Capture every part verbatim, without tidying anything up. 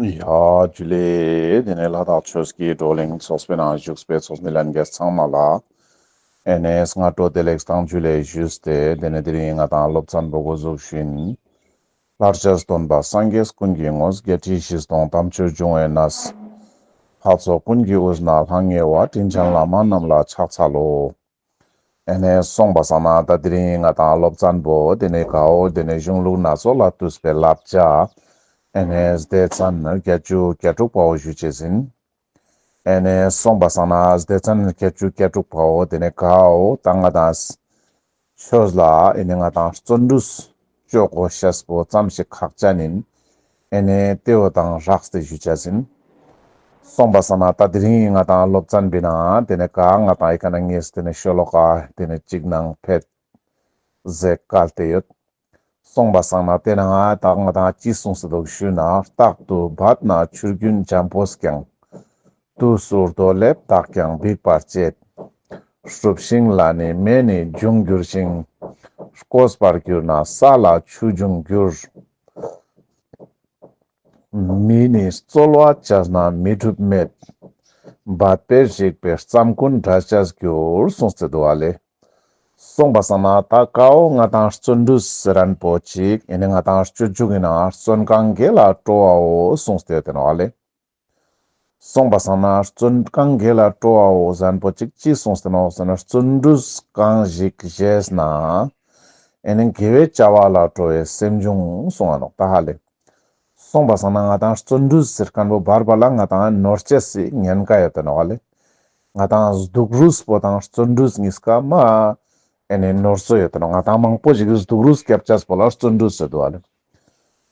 ཡ་ཇུ་ལེ། དེ་ནས་ལ་དྭགས་ཆོས་ཀྱི་བགྲོ་གླེང་ཚོགས་པའི་ནང་བཞུགས་པའི་ཚོགས་མི་ལྷན་རྒྱས་ཚང་མ་ལ་ཨེ་ནས་སྔ་དྲོ་བདེ་ལེགས་དང་ཇུ་ལེ་ཞུས་ཏེ། དེ་ནས་དེ་རིང་ང་དང་སློབ་ཚན་པོ་འགོ་འཛུགས་ཤིན། ལྷར་བཅས་སྟོན་པ་སངས་རྒྱས་ཀུན་གྱི་དངོས། བརྒྱད་ཁྲི་བཞི་སྟོང་དམ་ཆོས་འབྱུང་བའི་གནས། འཕགས་ཚོགས་ཀུན་གྱི་དབུས་ན་ལྷང་ངེ་བ། དྲིན་ཅན་བླ་མ་རྣམས་ལ་ཕྱག་འཚལ་ལོ། ཨེ་ནས་སོང་པ་སང་ན་ད་དེ་རིང་ང་དང་སློབ་ཚན་པོ་དེ་ནས་གའོ་དེ་ནས་གཞུང་ལུགས་སྣ་ཚོགས་ལས་བཏུས་པའི་བསླབ་བྱ། ཨེ་ནས་སྡེ་ཚན་བརྒྱད་ཅུ་གྱ་དྲུག་པའོ་ཞུ་ཅེས་ཡིན། ཨེ་ནས་སོང་པ་སང་ན་སྡེ་ཚན་བརྒྱད་ཅུ་གྱ་དྲུག་པའོ་དེ་ནས་གའོ་ད་ང་དང་ཆོས་ལ་ཨེ་ནས་ང་དང་བརྩོན་འགྲུས་ཅོ་དགོས་ཤེས་པོ་ཙམ་ཞིག་ཁག་ཅན་ཡིན། ཨེ་ནས་དེ་བོ་དང་སྦྲགས་ཏེ་ཞུ་ཅེས་ཡིན། སོང་པ་སང་ན་ད་དེ་རིང་ང་དང་སློབ་ཚན་པོའི་ནང་དེ་ནས་ག་ང་དང་ཨི་ཀ་ན་ངེས་དེ་ནས་ཤོ་ལོ་ཀ་དེ་ནས་གཅིག་ནང་ཕེད་ཟེར་བཀལ་ཏེ་ཡོད། སོང་པ་སང་ན་དེ་ནང་ང་དང་ང་དང་ཅི་གསུངས་སེ་འདུག་ཞུས་ན། རྟག་ཏུ་འབད་ན་ཆུ་རྒྱུན་འཇམ་པོས་ཀྱང་། དུས་སུ་རྡོ་ལེབ་དག་ཀྱང་འབིགས་པར་བྱེད། སྲུབས་ཤིང་ལ་ནི་མེ་ནི་འབྱུང་འགྱུར་ཞིང་། བསྐོས་པར་གྱུར་ན་ས་ལ་ཆུ་འབྱུང་འགྱུར། མེ་ནི་རྩོལ་བ་བྱས་ན་མེ་འབྲུབ་མེད། འབད་པས་རིག་པའི་རྩམ་ཀུན་འདྲ་ཆ་འགྱུར་གསུངས་ཏེ་འདུག་ཨ་ལེ། སོང་པ་སང་ན་ད་གའོ་ང་དང་བརྩོན་འགྲུས་ཟེར་མཁན་པོ་ཅིག་ཨེ་ནས་ང་དང་སྤྱོད་འཇུག་གི་ནང་བརྩོན་གང་དགེ་ལ་སྤྲོ་བའོ་གསུངས་ཏེ་ཡོད་དེ་ནོག་ཨ་ལེ། སོང་པ་སང་ན་བརྩོན་གང་དགེ་ལ་སྤྲོ་བའོ་ཟེར་མཁན་པོ་ཅིག་ཅི་གསུངས་ཏེ་ནོག་ཟེར་ན། བརྩོན་འགྲུས་གང་ཞིག་བྱས་ན་ཨེ་ནས་དགེ་བའི་བྱ་བ་ལ་སྤྲོ་བའི་སེམས་བྱུང་གསུངས་ཨ་ནོག་ད་ཧ་ལེ། སོང་པ་སང་ན་ང་དང་བརྩོན་འགྲུས་ཟེར་མཁན་པོ་བར་བར་ལ་ང་དང་ནོར་ཅེས་སི་ཉེན་ཁ་ཡོད་དེ་ནོག་ཨ་ལེ། ང་དང་སྡུག་རུས་པོ་དང་བརྩོན་འགྲུས་གཉིས་ཀ་མ་ཨེ་ནས་ནོར་འཚོ་ཡོད་དེ་ནོག་ང་དང་མང་པོ་ཞིག་གིས་སྡུག་རུས་སྐྱབས་ཅེས་པོ་ལ་བརྩོན་འགྲུས་ཟེར་འདུག་ཨ་ལེ།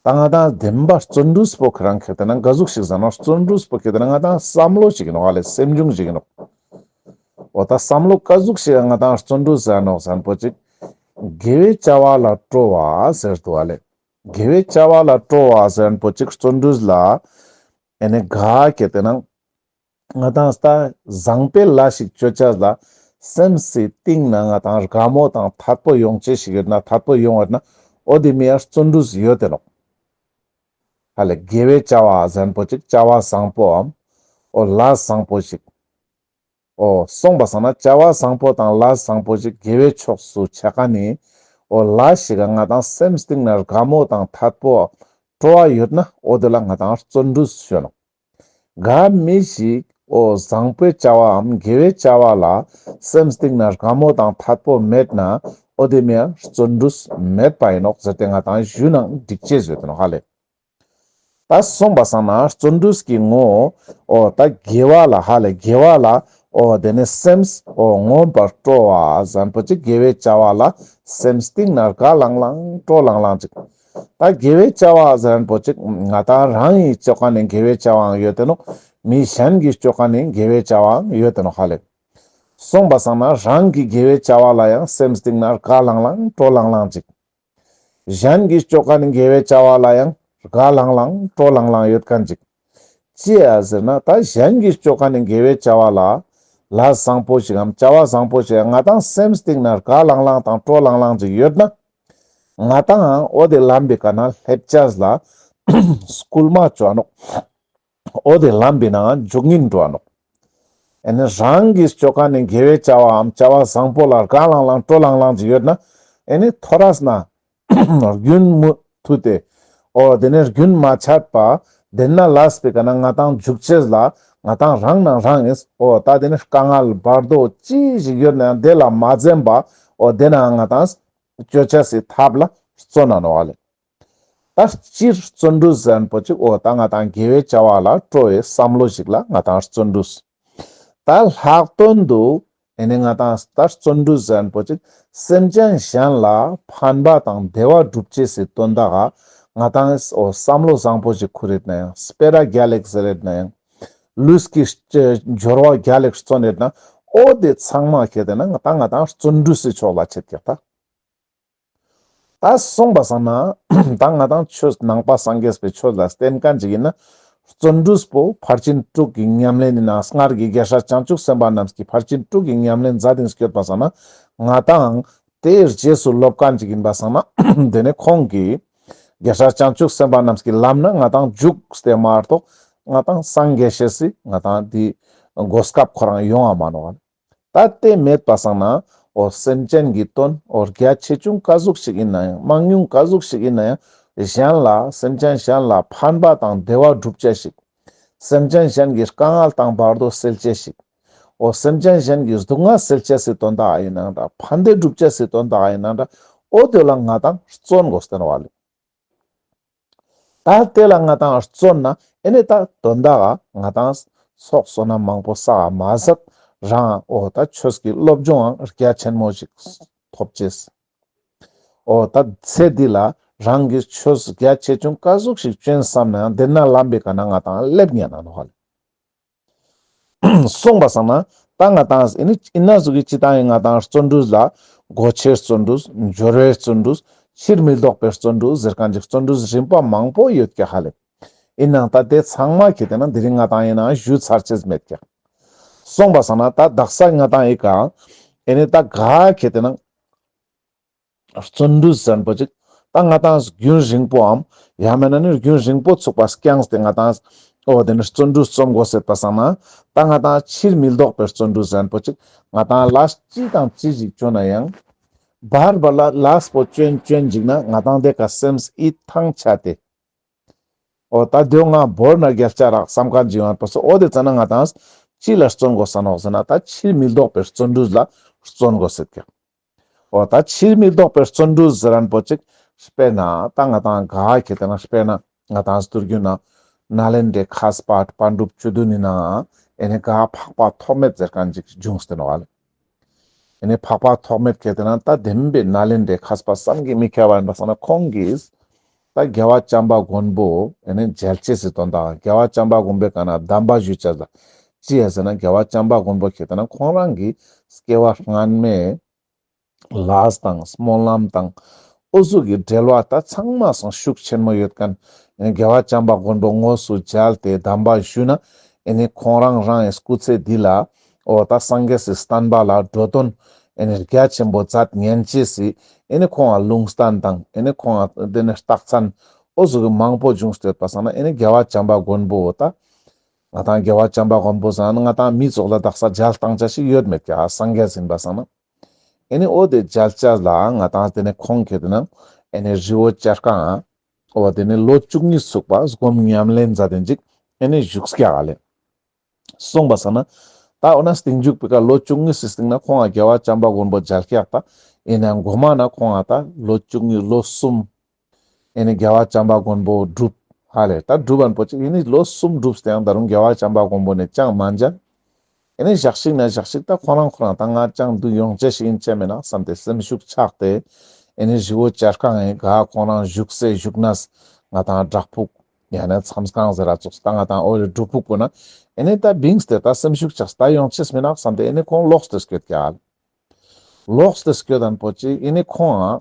ད་ང་དང་བདེན་པ་བརྩོན་འགྲུས་པོ་ཁྱེད་རང་ཁྱེར་ཏེ་ན་ག་ཟུག་ཞིག་ཟེར་ན། བརྩོན་འགྲུས་པོ་ཁྱེར་ཏེ་ན་ང་དང་བསམ་བློ་ཞིག་ཡིན་ནོག་ཨ་ལེ། སེམས་བྱུང་ཞིག་ཡིན་ནོག་འོ་ད་བསམ་བློ་ག་ཟུག་ཞིག་ང་དང་བརྩོན་འགྲུས་ཟེར་ནོག་ཟེར་མཁན་པོ་ཅིག་དགེ་བའི་བྱ་བ་ལ་སྤྲོ་བ་ཟེར་འདུག་ཨ་ལེ། དགེ་བའི་བྱ་བ་ལ་སྤྲོ་བ་ཟེར་མཁན་པོ་ཅིག་བརྩོན་འགྲུས་ལ་ཨེ་ནས་ག་ཁྱེར་ཏེ་ན་ང་དང་ད་བཟང་པོའི་ལས་ཤིག་ཅོ་ཅེས་ལ་སེམས་སི་གཏིང་ན་ང་དང་དགའ་མོ་དང་ཐད་པོ་ཡོང་ཅེས་ཤིག་ཡོད་ན། ཐད་པོ་ཡོང་བ་ཡོད་ན་འོ་དེ་མིའ་བརྩོན་འགྲུས་ཡོད་དེ་ནོག་ཧ་ལེ། དགེ་བའི་བྱ་བ་ཟེར་མཁན་པོ་ཅིག་བྱ་བ་བཟང་པོའམ་འོ་ལས་བཟང་པོ་ཞིག་འོ་སོང་པ་སང་ན་བྱ་བ་བཟང་པོ་དང་ལས་བཟང་པོ་ཞིག་དགེ་བའི་ཕྱོགས་སུ་ཆ་མཁན་ནི་འོ་ལས་ཤིག་ག་ང་དང་སེམས་གཏིང་ན་དགའ་མོ་དང་ཐད་པོ་སྤྲོ་བ་ཡོད་ན་འོ་དེ་ལ་ང་དང་བརྩོན་འགྲུས་ཞུ་ནོག་ག་མི་ཞིག་འོ་བཟང་པོའི་བྱ་བའམ་དགེ་བའི་བྱ་བ་ལ་སེམས་གཏིང་ན་དགའ་མོ་དང་ཐད་པོ་མེད་ན་འོ་དེ་མིའ་བརྩོན་འགྲུས་མེད་པ་ཡིན་ནོག་ཟེར་ཏེ་ང་དང་ཞུ་ནང་འགྲིག་ཅེས་ཡོད་དེ་ནོག་ཧ་ལེ། ད་སོང་པ་སང་ན་བརྩོན་འགྲུས་ཀྱི་ངོ་འོ་ད་དགེ་བ་ལ་ཧ་ལེ། དགེ་བ་ལ་འོ་དེ་ནས་སེམས་འོ་མངོན་པར་སྤྲོ་བ་ཟེར་མཁན་པོ་ཅིག་དགེ་བའི་བྱ་བ་ལ་སེམས་གཏིང་ན་དགའ་ལང་ལང་སྤྲོ་ལང་ལང་ཅིག་ད་དགེ་བའི་བྱ་བ་ཟེར་མཁན་པོ་ཅིག་ང་དང་རང་གིས་ཅོ་མཁན་ནི་དགེ་བའི་བྱ་བའང་ཡོད་དེ་ནོག་མི་གཞན་གྱིས་ཅོ་མཁན་ནི་དགེ་བའི་བྱ་བའང་ཡོད་དེ་ནོག་ཧ་ལེ། སོང་པ་སང་ན་རང་གི་དགེ་བའི་བྱ་བ་ལ་ཡང་སེམས་གཏིང་ན་དགའ་ལང་ལང་སྤྲོ་ལང་ལང་ཅིག་གཞན་གྱིས་ཅོ་མཁན་ནི་དགེ་བའི་བྱ་བ་ལ་ཡང་དགའ་ལང་ལང་སྤྲོ་ལང་ལང་ཡོད་མཁན་ཅིག་ཅི་ཡ་ཟེར་ན་ད་གཞན་གྱིས་ཅོ་མཁན་ནི་དགེ་བའི་བྱ་བ་ལ་ལས་བཟང་པོ་ཞིག་གམ་བྱ་བ་བཟང་པོ་ཞིག་ང་དང་སེམས་གཏིང་ན་དགའ་ལང་ལང་དང་སྤྲོ་ལང་ལང་ཅིག་ཡོད་ན་ང་དང་འོ་དེ་ལམ་པོའི་ཀ་ན་སླེབས་ཅེས་ལ་སྐུལ་མ་ཅོ་ནོག་འོ་དེ་ལམ་པོའི་ནང་འཇུག་སྙིང་འདོད་ནོག་ཨེ་ནས་རང་གིས་ཅོ་མཁན་ནི་དགེ་བའི་བྱ་བའམ་བྱ་བ་བཟང་པོ་ལ་དགའ་ལང་ལང་སྤྲོ་ལང་ལང་ཅིག་ཡོད་ན་ཨེ་ནས་ཐོ་རས་ན་རྒྱུན་མུ་མཐུད་དེ་འོ་དེ་ནས་རྒྱུན་མ་ཆད་པ་དེ་ན་ལས་པོའི་ཀ་ན་ང་དང་འཇུག་ཅེས་ལ་ང་དང་རང་ནང་རང་ངིས་འོ་ད་དེ་ནས་དཀའ་ངལ་བར་དོ་ཅི་ཞིག་ཡོད་ན་ཡང་དེ་ལ་མ་འཛེམ་པ་འོ་དེ་ན་ང་དང་ཅོ་ཅེས་སི་ཐབས་ལ་བརྩོན་ན་ནོག་ཨ་ལེ། ད་སྤྱིར་བརྩོན་འགྲུས་ཟེར་མཁན་པོ་ཅིག་འོ་ད་ང་དང་དགེ་བའི་བྱ་བ་ལ་སྤྲོ་བའི་བསམ་བློ་ཞིག་ལ་ང་དང་བརྩོན་འགྲུས། ད་ལྷག་དོན་དུ་ཨེ་ནས་ང་དང་ད་བརྩོན་འགྲུས་ཟེར་མཁན་པོ་ཅིག་སེམས་ཅན་གཞན་ལ་ཕན་པ་དང་བདེ་བ་སྒྲུབ་ཅེས་སི་དོན་དག་ག་ང་དང་འོ་བསམ་བློ་བཟང་པོ་ཞིག་ཁུར་ཡོད་ན་ཡང་སྤེ་ར་རྒྱལ་ལེགས་ཟེར་ཡོད་ན་ཡང་ལུས་ཀྱི་འབྱོར་བ་རྒྱལ་ལེགས་བརྩོན་ཡོད་ན་འོ་དེ་ཚང་མ་ཁྱེར་ཏེ་ན་ང་དང་ང་དང་བརྩོན་འགྲུས་སི་ཕྱོགས་ལ་ཆེད་ཀྱག་ད། ད་སོང་པ་སང་ན་ད་ང་དང་ཆོས་ནང་པ་སངས་རྒྱས་པའི་ཆོས་ལ་བརྟེན་མཁན་ཅིག་ཡིན་ན་བརྩོན་འགྲུས་པོ་ཕར་ཕྱིན་དྲུག་གི་ཉམས་ལེན་ནི་ནང་སྔར་གྱི་རྒྱལ་སྲས་བྱང་ཆུབ་སེམས་དཔའ་རྣམས་ཀྱི་ཕར་ཕྱིན་དྲུག་གི་ཉམས་ལེན་མཛད་དེ་སྐྱོད་པ་སང་ན་ང་དང་དེའི་རྗེས་སུ་སློབ་མཁན་ཅིག་ཡིན་པ་སང་ན་དེ་ནས་ཁོང་གིས་ རྒྱལ་སྲས་བྱང་ཆུབ་སེམས་དཔའ་རྣམས་ཀྱི་ལམ་ན་ང་ཏང་འཇུག་སྟེ་མ་གཏོགས་ང་ཏང་སངས་རྒྱས་ཤེས་སི་ང་ཏང་དེ་གོ་སྐབས་ཁོ་རང་ཡོང་བ་མ་ནོག་ལེ། ད་དེ་མེད་པ་སང་ན་འོ་སེམས་ཅན་གྱི་དོན་འོ་རྒྱ་ཆེ་ཆུང་ག་ཟུག་ཞིག་ཡིན་ན་ཡང་མང་ཉུང་ག་ཟུག་ཞིག་ཡིན་ན་ཡང་གཞན་ལ་སེམས་ཅན་གཞན་ལ་ཕན་པ་དང་བདེ་བ་སྒྲུབ་བྱ་ཞིག་སེམས་ཅན་གཞན་གྱི་དཀའ་ངལ་དང་བར་དོ་སེལ་བྱ་ཞིག་འོ་སེམས་ཅན་གཞན་གྱི་སྡུག་བསྔལ་སེལ་བྱ་སི་དོན་དག་ཡིན་ན་འདྲ་ཕན་བདེ་སྒྲུབ་བྱ་སི་དོན་དག་ཡིན་ན་འདྲ་འོ་དེ་ལ་ང་ཏང་བརྩོན་དགོས་ཏེ་ནོག་ལེ། ད་དེ་ལ་ང་ཏང་བརྩོན་ན་ཨེ་ནེ་ད་དོན་དག་ང་ཏང་ཚོགས་བསོད་ནམས་མང་པོ་བསགས་མ་ཟད་རང་འོ་ད་ཆོས་ཀྱི་སློབ་སྦྱོང་རྒྱ་ཆེན་མོ་ཞིག་ཐོབ་ཅེས། འོ་ད་ཚེ་འདི་ལ་རང་གི་ཆོས་རྒྱ་ཆེ་ཆུང་ག་ཟུག་ཞིག་ཅོ་ཡིན་བསམ་ན་ཡང་དེ་ན་ལམ་པའི་ཀ་ན་ང་ཏང་སླེབས་ཉན་ན་ནོག་ལེ། སོང་པ་སང་ན་ད་ང་ཏང་ཨེ་ནེ་ཨིན་ན་ཟུག་གི་ཅི་ཏང་ཡིན་ང་ཏང་བརྩོན་འགྲུས་ལ་གོ་ཆའི་བརྩོན་འགྲུས་འབྱོར་བའི་བརྩོན་འགྲུས་ཕྱིར་མི་ལྡོག་པའི་བརྩོན་འགྲུས་ཟེར་མཁན་གྱི་བརྩོན་འགྲུས་རིམ་པ་མང་པོ་ཡོད་ཀྱག་ཧ་ལེ། ཨིན་ནའང་ད་དེ་ཚང་མ་ཁེ་ཏེ་ན་དེ་རིང་ང་ཏང་ཡིན་ན་ཞུ་ཚར་ཅེས་མེད་ཀྱག་སོང་པ་སང་ན་ད་དག་ས་ང་ཏང་ཨི་ཀ་ཨེ་ནེ་ད་ག་ཁེ་ཏེ་ན་བརྩོན་འགྲུས་ཟེར་མཁན་པོ་ཅིག་ད་ང་ཏང་རྒྱུན་རིང་པོའམ་ཡང་མེད་ན་ནི་རྒྱུན་རིང་པོ་ཚུགས་པ་རྐྱང་སྟེ་ང་ཏང་འོ་དེ་ནི་བརྩོན་འགྲུས་རྩོམ་དགོས་ཟེར་པ་སང་ན་ད་ང་ཏང་ཕྱིར་མི་ལྡོག་པའི་བརྩོན་འགྲུས་ཟེར་མཁན་པོ་ཅིག་ང་ཏང་ལས་ཅི་དང་ཅི་ཞིག་ཅོ་ན་ཡང་བར་བར་ལ་ལས་པོ་ཅོན་ཅོན་ཅིག་ན་ང་ཏང་དེ་ཀ་སེམས་ཡིད་ཐང་ཆད་དེ། འོ་ད་དེ་ང་བོར་ན་རྒྱལ་ཆ་རག་བསམ་མཁན་ཅིག་ཡོང་བ་སོ་འོ་དེ་ཙ་ན་ང་ཏང་ཅི་ལ་བརྩོན་དགོས་ས་ནོག་ཟེར་ན་ད་ཕྱིར་མི་ལྡོག་པའི་བརྩོན་འགྲུས་ལ་བརྩོན་དགོས་ཟེར་ཀྱག་འོ་ད་ཕྱིར་མི་ལྡོག་པའི་བརྩོན་འགྲུས་ཟེར་མཁན་པོ་ཅིག་དཔེར་ན་ད་ང་ཏང་ག་ཁེ་ཏེ་ན་དཔེར་ན་ང་ཏང་སྟོད་རྒྱུད་ན་ནཱ་ལེནྡྲའི་མཁས་པ་པཎ་གྲུབ་བཅུ་བདུན་ནི་ནང་ཨེ་ནེ་ག་འཕགས་པ་ཐོགས་མེད་ཟེར་མཁན་ཅིག་བྱུང་སྟེ་ནོག་ལེ། ཨེ་ནེ་འཕགས་པ་ཐོགས་མེད་ཁེ་ཏེ་ན་ད་བདེན་པའི་ནཱ་ལེནྡྲའི་མཁས་པ་བསམ་གྱིས་མི་ཁྱབ་པ་ཡིན་པ་སང་ན་ཁོང་གིས་ད་རྒྱལ་བ་བྱམས་པ་མགོན་པོ་ཨེ་ནེ་མཇལ་ཅེས་སི་དོན་དག་རྒྱལ་བ་བྱམས་པ་མགོན་པོའི་ཀ་ན་གདམས་པ་ཞུ་ཅེས་ལ་ཅི་ཡ་ཟེར་ན་རྒྱལ་བ་བྱམས་པ་མགོན་པོ་ཁེ་ཏེ་ན་ཁོང་རང་གི་སྐྱེ་བ་སྔན་མའི་ལས་དང་སྨོན་ལམ་དང་འོ་ཟུག་གི་འབྲེལ་བ་ད་ཚང་མ་སང་ཤུགས་ཆེན་མོ་ཡོད་མཁན། ཨེ་ནེ་རྒྱལ་བ་བྱམས་པ་མགོན་པོ་དངོས་སུ་མཇལ་ཏེ་གདམས་པ་ཞུས་ན་ཨེ་ནེ་ཁོང་རང་རང་གི་སྐུ་ཚེ་འདི་ལ་འོ་ད་སངས་རྒྱས་སི་བསྟན་པ་ལ་འགྲོ་དོན་ཨེ་ནེ་རྒྱ་ཆེན་པོ་མཛད་ཉན་ཅེས་སི་ཨེ་ནེ་ཁོང་ལ་ལུང་བསྟན་དང་ཨེ་ནེ་ཁོང་ལ་དེ་ནེ་རྟགས་མཚན་འོ་ཟུག་གི་མང་པོ་བྱུང་སྟེ་ཡོད་པ་སང་ན་ཨེ་ནེ་རྒྱལ་བ་བྱམས་པ་མགོན་པོ་འོ་ད་ང་ཏང་རྒྱལ་བ་བྱམས་པ་མགོན་པོ་ཟེར་ན་ང་ཏང་མི་ཚོགས་ལ་དག་ས་མཇལ་བཏང་ཅེས་ཤིག་ཡོད་མེད་ཀྱག་སངས་རྒྱས་ཡིན་པ་སང་ན། ཨེ་ནེ་འོ་དེ་མཇལ་ཅེས་ལ་ང་ཏང་དེ་ནེ་ཁོང་ཁེ་ཏེ་ན་ཨེ་ནེ་རི་བོ་བྱ་རྐང་འོ་དེ་ནེ་ལོ་བཅུ་གཉིས་ཚུགས་པ་སྒོམ་ཉམས་ལེན་མཛད་དེ་ཅིག་ཨེ་ནེ་བཞུགས་ཀྱག་ལེ། སོང་པ་སང་ན་ད་འོ་ན་སྟིང་མཇུག་པའི་ཀ་ལོ་བཅུ་གཉིས་སི་སྟིང་ན་ཁོང་ང་རྒྱལ་བ་བྱམས་པ་མགོན་པོ་མཇལ་ཀྱག་ད་ཨེ་ནེ་གོ་མ་ན་ཁོང་ང་ད་ལོ་བཅུ་གཉིས་ལོ་གསུམ་ཨེ་ནེ་རྒྱལ་བ་བྱམས་པ་མགོན་པོ་སྒྲུབ་ཧ་ལེ། ད་སྒྲུབ་པ་པོ་ཅིག་ཨེ་ནེ་ལོ་གསུམ་སྒྲུབ་སྟེ་ཡང་ད་རུང་རྒྱལ་བ་བྱམས་པ་མགོན་པོ་ནེ་ཅང་མ་མཇལ། ཨེ་ནེ་ཞག་ཞིག་ན་ཞག་ཞིག་ད་ཁོ་རང་ཁོ་རང་ད་ང་ཅང་འདུག་ཡོང་ཅེས་ཤིག་ཡིན་ཅེས་མེད་ན་བསམ་སྟེ་སེམས་ཤུགས་ཆག་སྟེ་ཨེ་ནེ་རི་བོ་བྱ་རྐང་ཨེ་ག་ཁོང་རང་བཞུགས་སའི་བཞུགས་གནས་ང་ཏང་བྲག་ཕུག་ཡང་ན་མཚམས་ཁང་ཟེར་ར་ཙོགས་ད་ང་ཏང་འོ་རེ་སྒྲུབ་ཕུག་པོ་ན་ཨེ་ནེ་ད་བིངས་ཏེ་ད་སེམས་ཤུགས་ཆག་སྟེ་ཡོང་ཅེས་མེད་ན་བསམ་སྟེ་ཨེ་ནེ་ཁོང་ལོག་སྟེ་སྐྱོད་ཀྱག་ལོག་སྟེ་སྐྱོད་དན་པོ་ཅིག་ཨེ་ནེ་ཁོང་ང་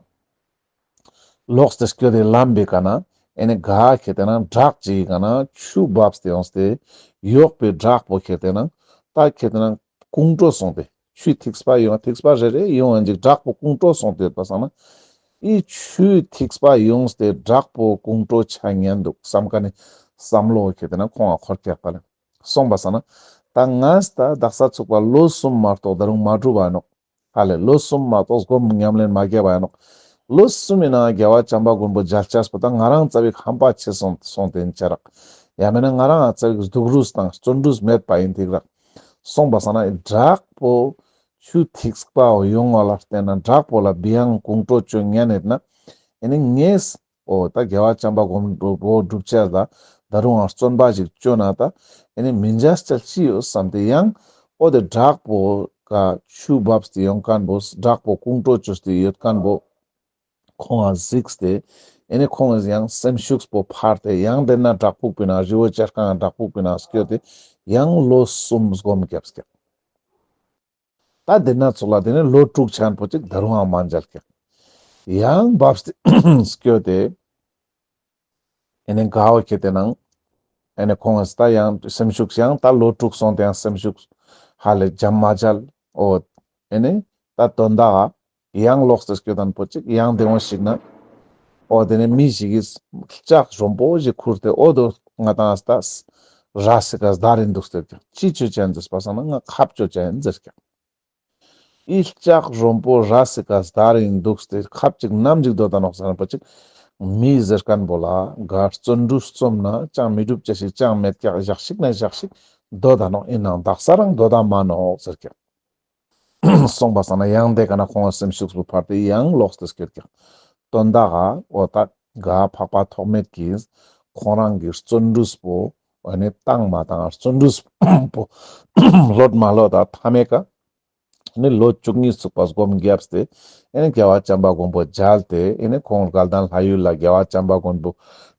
ལོག་སྟེ་སྐྱོད་དེ་ལམ་པའི་ཀ་ན་ཨེ་ནེ་ག་ཁེ་ཏེ་ན་བྲག་ཅིག་གི་ཀ་ན་ཆུ་བབས་ཏེ་ཡོངས་ཏེ་ཡོག་པའི་བྲག་པོ་ཁེ་ཏེ་ན་ད་ཁེ་ཏེ་ན་ཀོང་ཀྲོ་སོང་སྟེ་ཆུ་ཐིགས་པ་ཡོང་ཐིགས་པ་རེ་རེ་ཡོང་ཡང་ཅིག་བྲག་པོ་ཀོང་ཀྲོ་སོང་སྟེ་ཡོད་པ་སང་ན་ཨི་ཆུ་ཐིགས་པ་ཡོངས་ཏེ་བྲག་པོ་ཀོང་ཀྲོ་ཆ་ཉན་འདུག་བསམ་མཁན་ནི་བསམ་བློ་ཁེ་ཏེ་ན་ཁོང་ང་འཁོར་ཀྱག་པ་ལེ། སོང་པ་སང་ན་ད་ང་ད་དག་ས་ཚུགས་པ་ལོ་གསུམ་མ་གཏོགས་ད་རུང་མ་གྲུབ་པ་ནོག་ཧ་ལེ་ལོ་གསུམ་མ་གཏོགས་སྒོམ་ཉམས་ལེན་མ་རྒྱབ་པ་ཡིན་ནོག་ལོ་གསུམ་མི་ནང་རྒྱལ་བ་བྱམས་པ་མགོན་པོ་མཇལ་ཅེས་པོ་ད་ང་རང་ཙ་པིག་ཧམ་པ་ཆེ་སོང་སོང་སྟེ་ཡིན་ཅ་རག་ཡང་མེད་ན་ང་རང་ཙ་པིག་སྡུག་རུས་དང་བརྩོན་འགྲུས་མེད་པ་ཡིན་ཐིག་རག་སོང་པ་སང་ན་བྲག་པོ་ཆུ་ཐིགས་པ་ཡོང་བ་ལ་བརྟེན་ན་བྲག་པོ་ལ་བི་ཡང་ཀོང་ཀྲོ་ཅོ་ཉན་ཡོད་ན་ཨེ་ནེ་ངས་འོ་ད་རྒྱལ་བ་བྱམས་པ་མགོན་པོ་སྒྲུབ་ཅེས་ལ་ད་རུང་ཡང་བརྩོན་པ་ཞིག་བཅོ་ན་ད་ཨེ་ནེ་མི་མཇལ་ཅེས་ཅི་ཡོད་བསམ་སྟེ་ཡང་འོ་དེ་བྲག་པོ་ཀ་ཆུ་བབས་ཏེ་ཡོང་མཁན་པོ་བྲག་པོ་ཀོང་ཀྲོ་ཅོས་ཏེ་ཡོད་མཁན་པོ་ཁོང་ང་གཟིགས་ཏེ་ཨེ་ནེ་ཁོང་ངི་ཡང་སེམས་ཤུགས་པོ་འཕར་ཏེ་ཡང་དེ་ན་བྲག་ཕུག་པའི་ནང་རི་བོ་བྱ་རྐང་བྲག་ཕུག་པའི་ནང་སྐྱོད་དེ་ཡང་ལོ་གསུམ་སྒོམ་རྒྱབ་སྐྱབས། ད་དེ་ན་ཚུགས་ལ་དེ་ནེ་ལོ་དྲུག་ཆ་མཁན་པོ་ཅིག་ད་རུང་ཡང་མ་མཇལ་ཀྱག་ཡང་བབས་ཏེ་སྐྱོད་དེ་ཨེ་ནེ་ག་བོ་ཁེ་ཏེ་ནང་ཨེ་ནེ་ཁོང་ངི་ད་ཡང་སེམས་ཤུགས་ཡང་ད་ལོ་དྲུག་སོང་སྟེ་ཡང་སེམས་ཤུགས་ཧ་ལེ་འཇམ་མ་མཇལ། འོ་ཨེ་ནེ་ད་དོན་དག་ཡང་ལོག་སྟེ་སྐྱོད་དན་པོ་ཅིག་ཡང་དེ་བོ་ཞིག་ན་ འོ་དེ་ནས་མི་ཞིག་གིས་ལྕགས་རོམ་པོ་ཞིག་ཁུར་ཏེ་འོ་དོ་ང་ཏང་ཨ་ས་ར་སི་ཀ་སྡར་ཡིན་འདུག་ཟེར་ཀྱག། ཅི་ཅོ་ཅེས་ཡིན་ཟེར་པ་སང་ན་ང་ཁབ་ཅོ་ཅེས་ཡིན་ཟེར་ཀྱག། ཨི་ལྕགས་རོམ་པོ་ར་སི་ཀ་སྡར་ཡིན་འདུག་སྟེ་ཁབ་ཅིག་ནམ་ཅིག་དོ་ད་ནོག་ཟེར་ན་པ་ཅིག། མི་ཟེར་མཁན་པོ་ལ་ག་བརྩོན་འགྲུས་རྩོམ་ན་ཅང་མི་འགྲུབ་ཅེས་ཞིག་ཅང་མེད་ཀྱག། ཞག་ཞིག་ན་ཞག་ཞིག་དོ་ད་ནོག། ཨིན་ནའང་དག་ས་རང་དོ་ད་མ་ནོག་ཟེར་ཀྱག། སོང་པ་སང་ན་ཡང་དེ་ཀ་ན་ཁོང་སེམས་ཤུགས་པོ་འཕར་ཏེ་ཡང་ལོག་སྟེ་སྐྱོད་ཀྱག། དོན་དག་ག་འོ་ད་ག་འཕགས་པ་ཐོགས་མེད་ཀྱིས་ཁོང་རང་གི་བརྩོན་འགྲུས་པོ་ཨ་ནི་བཏང་མ་བཏང་བརྩོན་འགྲུས་པོ་ལོད་མ་ལོད་ད་མཐའ་མའི་ཀ་ཨ་ནི་ལོ་བཅུ་གཉིས་ཚུགས་པ་སྒོམ་བརྒྱབ་སྟེ་ཨ་ནི་རྒྱལ་བ་བྱམས་པ་མགོན་པོ་མཇལ་ཏེ་ཨ་ནི་ཁོང་དགའ་ལྡན་ལྷ་ཡུལ་ལ་རྒྱལ་བ་བྱམས་པ་མགོན་པོ་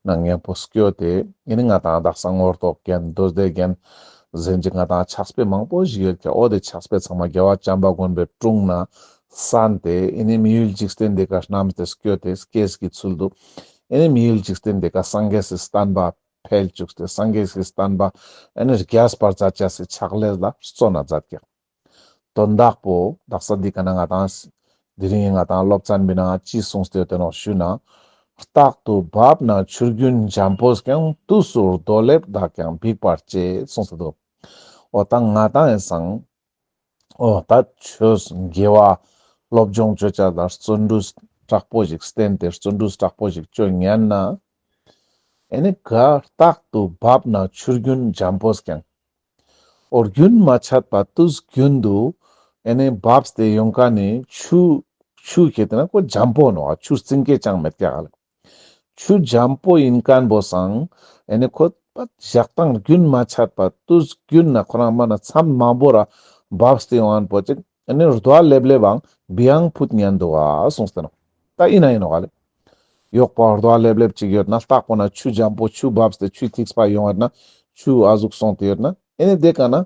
ན་མཉམ་པོ་སྐྱོད་དེ་ཨ་ནི་ང་ཏང་དག་ས་ངོ་ཐོག་རྒྱན་མདོ་སྡེ་རྒྱན་ཟེར་ཅིག་ང་ཏང་ཕྱག་དཔེ་མང་པོ་ཞིག་ཡོད་ཀྱག། འོ་དེ་ཕྱག་དཔེ་ཚང་མ་རྒྱལ་བ་བྱམས་པ་མགོན་པོའི་དྲུང་ན་གསན་ཏེ་ཨ་ནི་མི་ཡུལ་འཇིག་རྟེན་འདི་ཀ་བསྣམས་ཏེ་སྐྱོད་དེ་སྐྱེས་ཀྱི་ཚུལ་དུ་ཨ་ནི་མི་ཡུལ་འཇིག་རྟེན་འདི་ཀ་སངས་རྒྱས་སི་བསྟན་པ་འཕེལ་བཅུག་སྟེ་སངས་རྒྱས་སི་བསྟན་པ་ཨ་ནི་རྒྱས་པར་མཛད་ཅེས་སི་ཕྱག་ལས་ལ་བརྩོན་ན་མཛད་ཀྱག། དོན་དག་པོ་དག་ས་འདི་ཀ་ན་ང་ཏང་དེ་རིང་ང་ཏང་སློབ་ཚན་པའི་ནང་ཅི་གསུངས་ཏེ་ཡོད་དེ་ནོག་ཞུ་ན། རྟག་ཏུ་བབ་ན་ཆུ་རྒྱུན་འཇམ་པོས་ཀྱང་། དུས་སུ་རྡོ་ལེབ་དག་ཀྱང་འབིགས་པར་བྱེད་གསུངས་ཏེ་འདུག། འོ་ད་ང་ཏང་ཡིན་སང་འོ་ད་ཆོས་དགེ་བ་སློབ་སྦྱོང་ཅོ་ཅེས་ལ་བརྩོན་འགྲུས་དྲག་པོ་ཞིག་བསྟེན་ཏེ་བརྩོན་འགྲུས་དྲག་པོ་ཞིག་ཅོ་ཉན་ན་ཨ་ནི་ག་རྟག་ཏུ་བབ་ན་ཆུ་རྒྱུན་འཇམ་པོས་ཀྱང་། འོ་རྒྱུན་མ་ཆད་པ་དུས་རྒྱུན་དུ་ཨ་ནི་བབས་ཏེ་ཡོང་མཁན་ནི་ཆུ་ཆུ་ཁེ་ཏེ་ན་ཁོ་འཇམ་པོ་ནོག། ཆུ་རྩིང་ཀེ་ཅང་མེད་ཀྱག་ལེ། ཆུ་འཇམ་པོ་ཡིན་མཁན་པོ་སང་ཨ་ནི་ཁོ་པ་ཞག་དང་རྒྱུན་མ་ཆད་པ་དུས་རྒྱུན་ན་ཁོ་རང་མ་ན་མཚམས་མང་པོ་ར་བབས་ཏེ་ཡོང་མཁན་པོ་ཅིག་ཨ་ནི་རྡོ་ལེབ་ལེབ་བང་བི་ཡང་ཕུད་ཉན་འདུག་ག་གསུངས་ཏེ་ནོག། ད་ཨིན་ན་ཨིན་ནོག་ག་ལེ། ཡོག་པ་རྡོ་ལེབ་ལེབ་ཅིག་ཡོད་ན་ལྟག་པོ་ན་ཆུ་འཇམ་པོ་ཆུ་བབས་ཏེ་ཆུ་ཐིགས་པ་ཡོང་ཡོད་ན་ཆུ་ཨ་ཟུག་སོང་སྟེ་ཡོད་ན་ཨེ་ནི་དེ་ཀ་ན་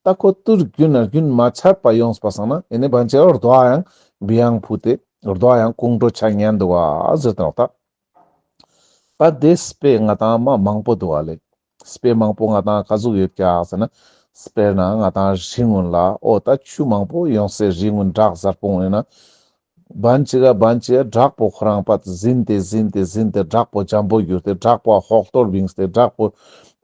ད་ཁོ་དུས་རྒྱུན་ན་རྒྱུན་མ་ཆད་པ་ཡོངས་པ་སང་ན་ཨེ་ནི་བན་ཆེ་རྡོ་ཡང་བི་ཡང་ཕུད་དེ་རྡོ་ཡང་ཀོང་ཀྲོ་ཆ་ཉན་འདུག་ག་ཟེར་ཏེ་ནོག་ད། ད་དེ་དཔེ་ང་ཏང་མ་མང་པོ་འདུག་ག་ལེ། དཔེ་མང་པོ་ང་ཏང་ག་ཟུག་ཡོད་ཀྱག་ཟེར་ན། དཔེར་ན་ང་ཏང་རི་ངུན་ལ་འོ་ད་ཆུ་མང་པོ་ཡོང་སའི་རི་ངུན་བྲག་གཟར་པོ་ཡིན་ན། བན་ཅིག་ག་བན་ཅིག་ག་བྲག་པོ་ཁོ་རང་པ་ཟིན་ཏེ་ཟིན་ཏེ་ཟིན་ཏེ་བྲག་པོ་འཇམ་པོ་གྱུར་ཏེ་བྲག་པོ་ཧོག་ཐོར་བིངས་ཏེ་བྲག་པོ་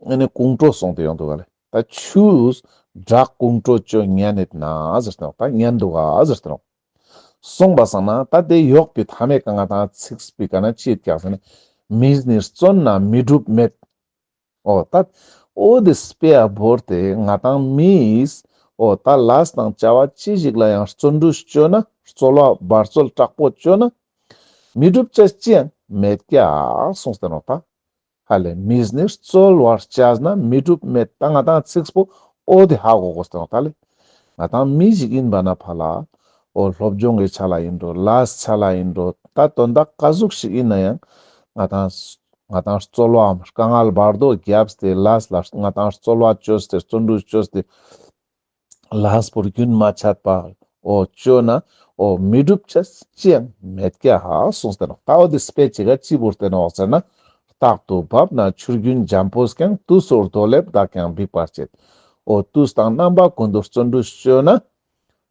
ཨེ་ནི་ཀོང་ཀྲོ་སོང་སྟེ་ཡོང་འདུག་ག་ལེ། ད་ཆུས་བྲག་ཀོང་ཀྲོ་ཅོ་ཉན་ནེད་ན་ཟེར་ཏེ་ད་ཉན་འདུག་ག་ཟེར་ཏེ་ནོག། སོང་པ་སང་ན་ད་དེ་ཡོག་པའི་མཐའ་མའི་ཀ་ང་ཏང་ཚིགས་པའི་ཀ་ན་ཅི་ཡོད་ཀྱག་ཟེར་ན། མིས་ནི་བརྩོན་ན་མི་འགྲུབ་མེད། འོ་ད་འོ་དེ་དཔེ་ཨ་བོར་ཏེ་ང་ཏང་མིས་འོ་ད་ལས་དང་བྱ་བ་ཅི་ཞིག་ལ་ཡང་བརྩོན་འགྲུས་ཅོ་ན་རྩོལ་བ་འབད་རྩོལ་དྲག་པོ་ཅོ་ན་མི་འགྲུབ་ཅེས་ཅི་ཡང་མེད་ཀྱག་གསུངས་ཏེ་ནོག་ད། ཧ་ལེ་མིས་ནི་རྩོལ་བར་བྱས་ན་མི་འགྲུབ་མེད། ད་ང་ཏང་ཚིགས་པོ་འོ་དེ་ཧ་གོ་དགོས་ཏེ་ནོག་ད་ལེ། ང་ཏང་མི་ཞིག་ཡིན་པ་ན་ཕ་ལ་འོ་སློབ་སྦྱོང་གི་ཆ་ལ་ཡིན་འགྲོ་ལས་ཆ་ལ་ཡིན་འགྲོ་ད་དོན་དག་ག་ཟུག་ཞིག་ཡིན་ན་ཡང་ང་ཏང་ང་ཏང་རྩོལ་བའམ་དཀའ་ངལ་བར་དོ་བརྒྱབ་སྟེ་ལས་ལ་ང་ཏང་རྩོལ་བ་ཅོས་ཏེ་བརྩོན་འགྲུས་ཅོས་ཏེ་ལས་པོ་རྒྱུན་མ་ཆད་པ་འོ་ཅོ་ན་འོ་མི་འགྲུབ་ཅེས་ཅི་ཡང་མེད་ཀྱག་གསུངས་ཏེ་ནོག། ད་འོ་དེ་དཔེ་ཅིག་ག་ཅི་བོར་ཏེ་ནོག་ཟེར་ན། རྟག་ཏུ་བབས་ན་ཆུ་རྒྱུན་འཇམ་པོས་ཀྱང་། དུས་སུ་རྡོ་ལེབ་དག་ཀྱང་འབིགས་པར་བྱེད། འོ་དུས་དང་རྣམ་པ་ཀུན་ཏུ་བརྩོན་འགྲུས་ཅོ་ན།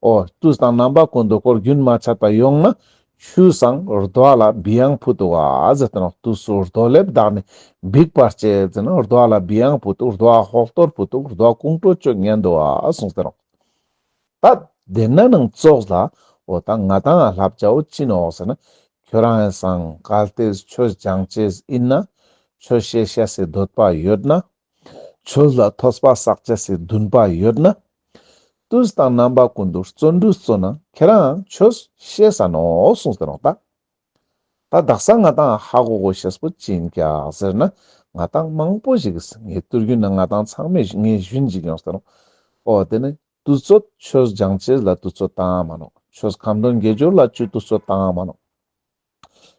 འོ་དུས་དང་རྣམ་པ་ཀུན་ཏུ་ཁོ་རྒྱུན་མ་ཆད་པ་ཡོང་ན་ཆུས་སང་རྡོ་ལ་བི་ཡང་ཕུད་དུག་ག་ཟེར་ཏེ་ནོག། དུས་སུ་རྡོ་ལེབ་དག་ནི་འབིགས་པར་བྱེད་ཟེར་ན་རྡོ་ལ་བི་ཡང་ཕུད་དུག། རྡོ་ཧོག་ཐོར་ཕུད་དུག། རྡོ་ཀོང་ཀྲོ་ཅོ་ཉན་དུག་ག་གསུངས་ཏེ་ནོག། ད་དེ་ན་ནང་ཙོགས་ལ་འོ་ད་ང་ཏང་ལབ་བྱའོ་ཅི་ནོག་ཟེར་ན། ཁྱོ་རང་ཡང་སང་གལ་ཏེ་ཆོས་སྦྱང་ཅེས་ཡིན་ན། ཆོས་ཤེས་ཤེས་སི་འདོད་པ་ཡོད་ན། ཆོས་ལ་ཐོས་པ་བསགས་ཅེས་སི་འདུན་པ་ཡོད་ན། དུས་དང་རྣམ་པ་ཀུན་ཏུ་བརྩོན་འགྲུས་བརྩོན་ན་ཁྱེ་རང་ཆོས་ཤེས་ས་ནོག་གསུངས་ཏེ་ནོག་ད། ད་དག་ས་ང་ཏང་ཧ་གོ་དགོས་ཤེས་པོ་ཅི་ཡིན་ཀྱག་ཟེར་ན། ང་ཏང་མང་པོ་ཞིག་གིས་ངས་དུས་རྒྱུན་ན་ང་ཏང་ཚང་མས་ངས་ཞུན་ཅིག་ཡོངས་ཏེ་ནོག། འོ་དེ་ནི་དུས་ཚོད་ཆོས་སྦྱང་ཅེས་ལ་དུས་ཚོད་བཏང་མ་ནོག། ཆོས་ཁ་འདོན་དགེ་སྦྱོར་ལ་ཅི་དུས་ཚོད་བཏང་མ་ནོག།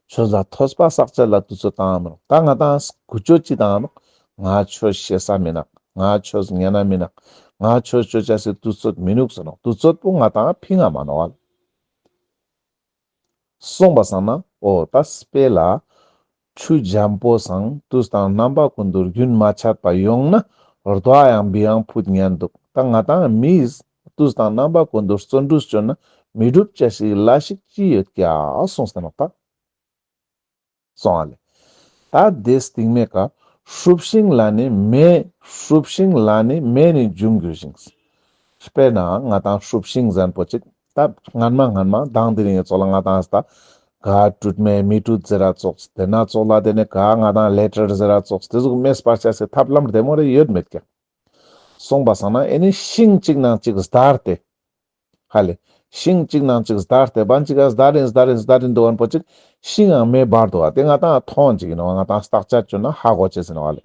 ཆོས་ལ་ཐོས་པ་བསགས་ཅེས་ལ་དུས་ཚོད་བཏང་མ་ནོག། ད་ང་ཏང་ཀུ་ཅོ་ཅི་བཏང་ནོག། ང་ཆོས་ཤེས་ས་མི་ནོག། ང་ཆོས་ཉན་ན་མི་ནོག། ང་ཆོས་ཅོ་ཅེས་སི་དུས་ཚོད་མི་ནུག་ཟེར་ནོག། དུས་ཚོད་པོ་ང་ཏང་ཕིང་ང་མ་ནོག་ཨ། སོང་པ་སང་ན་འོ་ད་དཔེ་ལ་ཆུ་འཇམ་པོ་སང་དུས་དང་རྣམ་པ་ཀུན་ཏུ་རྒྱུན་མ་ཆད་པ་ཡོང་ན་རྡོ་ཡང་བི་ཡང་ཕུད་ཉན་དུག། ད་ང་ཏང་མིས་དུས་དང་རྣམ་པ་ཀུན་ཏུ་བརྩོན་འགྲུས་བརྩོན་ན་མི་འགྲུབ་ཅེས་སི་ལས་ཤིག་ཅི་ཡོད་ཀྱག་གསུངས་ཏེ་ནོག་ད། སོང་ཨ་ལེ། ད་དེ་སྟིང་མའི་ཀ་ཧྲུབ་ཤིང་ལ་ནི་མེ། ཧྲུབ་ཤིང་ལ་ནི་མེ་ནི་འབྱུང་འགྱུར་ཞིང་། དཔེར་ན་ང་ཏང་ཧྲུབ་ཤིང་ཟེར་ཁན་པོ་ཅིག་ད་སྔན་མ་སྔན་མ་དང་དེ་རིང་ཙོགས་ལ་ང་ཏང་ད་ག་དྲུད་མེ་མི་དྲུད་ཟེར་ར་ཙོགས་དེ་ན་ཙོགས་ལ་དེ་ནེ་ག་ང་ཏང་ལེ་ཊར་ཟེར་ར་ཙོགས་དེ་ཟུག་མེ་སྤར་ཆ་སི་ཐབས་ལམ་བདེ་མོ་རེ་ཡོད་མེད་ཀྱག། སོང་པ་སང་ན་ཨེ་ནི་ཤིང་གཅིག་ནང་གཅིག་བརྡར་ཏེ། ཧ་ལེ། ཤིང་གཅིག་ནང་གཅིག་བརྡར་ཏེ་བན་ཅིག་ག་བརྡར་རིན་བརྡར་རིན་བརྡར་རིན་འདུག་ཁན་པོ་ཅིག་ཤིང་ཡང་མེ་འབར་འདུག་ག། དེ་ང་ཏང་མཐོང་ཅིག་ཡིན་ནོག། ང་ཏང་བརྟག་དཔྱད་བཅོས་ན་ཧ་གོ་ཅེས་ཡིན་ནོག་ལེ།